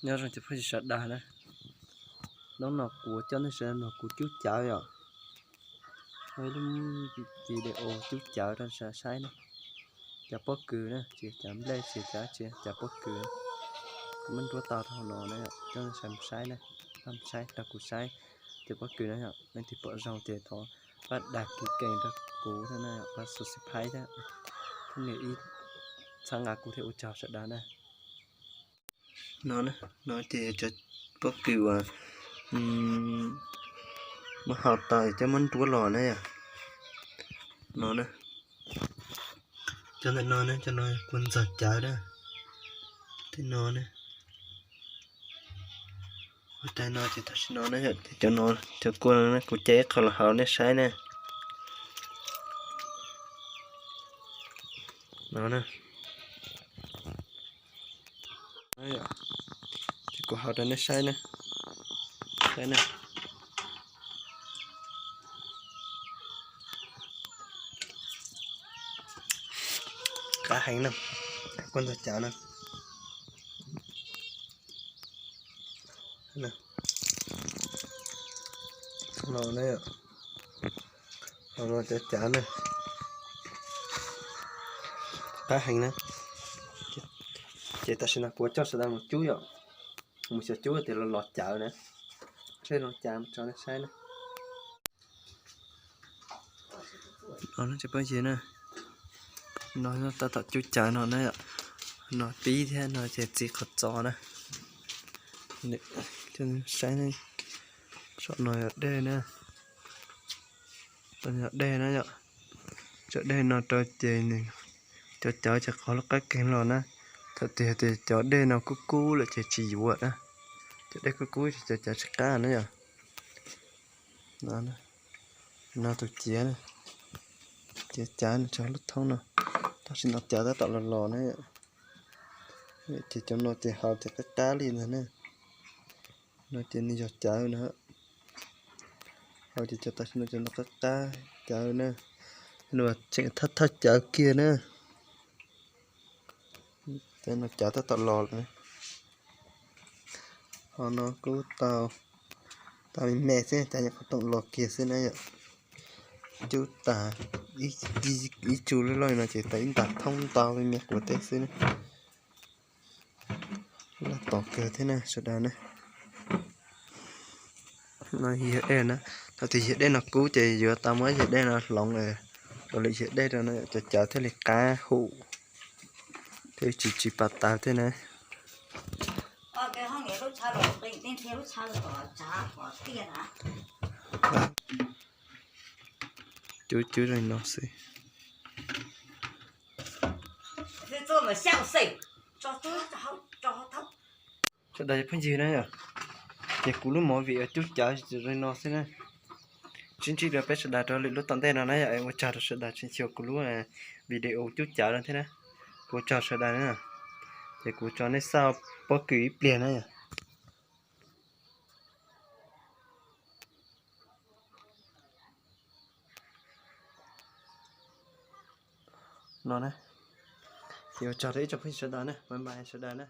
Nyob zoo cov phooj ywg sawv daws na, hnub no kuv coj nej sawv daws mloog kuv cub cawv yom. Ua ib lub video cub cawv rau sawv daws saib na. Cov pob kws na, tsis cov nplej, tsis cov, tsis cov pob kws. Kuv muab nruab tau rau hauv no na yom, coj nej sawv daws saib na, saib rau kuv saib cov pob kws na yom. Leej twg pom zoo ces thov pab dag kis kees rau kuv thiab na, pab subscribe thiab, thiab nias ib txhab nqa kuv thiab, ua tsaug sawv daws na. No, no ces cov pob kws uas muab hau tau coj muab nruab los na yom. No na, cov ntawm no na, cov no kua ntxoog cawv na. Tej no na, ua tais no ces tam sim no na yom, cov no, cov kua no kuv cab ib qho los hau nej saib na. No na. Ces kuv hau rau nej saib na. Saib na. Qab heev na. Kua ntxoog cawv na. No na, no cov cawv na. Qab heev na. Ces tam sim no kuv coj sawv daws mus cub yom. Mus xyuas cub tias los los cawv na. Seb los cas tso nej saib na. Cov phooj ywg na, no tab tom cub cawv no na yom. No pib thiab no ces txiv qhov txos na. Saib, saum no yog dej na. Yog dej na yom. Tso dej no rau ces cov cawv ces qhov lub qab keeg los na. Thaum twg tias cov dej no kub kub lawm ces tsis yuav na. Cov dej kub kub ces cov cawv tsis qab na yom. No tus ciav, ciav cawv no tso lub thoob no. Tam sim no cawv tab tom los los na. Ces cov no ces hau ces qab qab li ntag na. No ces nws yog cawv na. Hau ces cov tam sim no cov no qab qab cawv na. Nws tseem thawj thawj cawv kiag na. Cov no cawv tab tom los lawm. Ho no kuj tau, tau me me xwb, cov nyuam qhuav toom los kiag xwb na yom. Cub tas ib tsu loj loj no ces tau ib ntas thoob ntau me me quav teb xwb na. Loj tom kawg thiab na sawv daws na. No yog dej na, thaum twg yog dej no kub ces yuav tau muab yog dej no hloov, rau lwm yog dej rau no cov cawv thiaj li qab hum, thiaj tsis tsis pas taws thiab na. Cub cub li no xwb. Sawv daws phooj ywg na yom, ces kuv lub movie cub cawv li no xwb na. Sib ntsib dua peb sawv daws rau lwm lub tom ntej no na yom. Ua tsaug rau sawv daws tseem xyuas kuv lub video cub cawv no thiab na. Kuv ua tsaug sawv daws na. Ces kuv tso nej xauj pob kws ib pliag na yom. No na, ces ua tsaug rau ib tsoom phooj ywg sawv daws na, bye bye sawv daws na.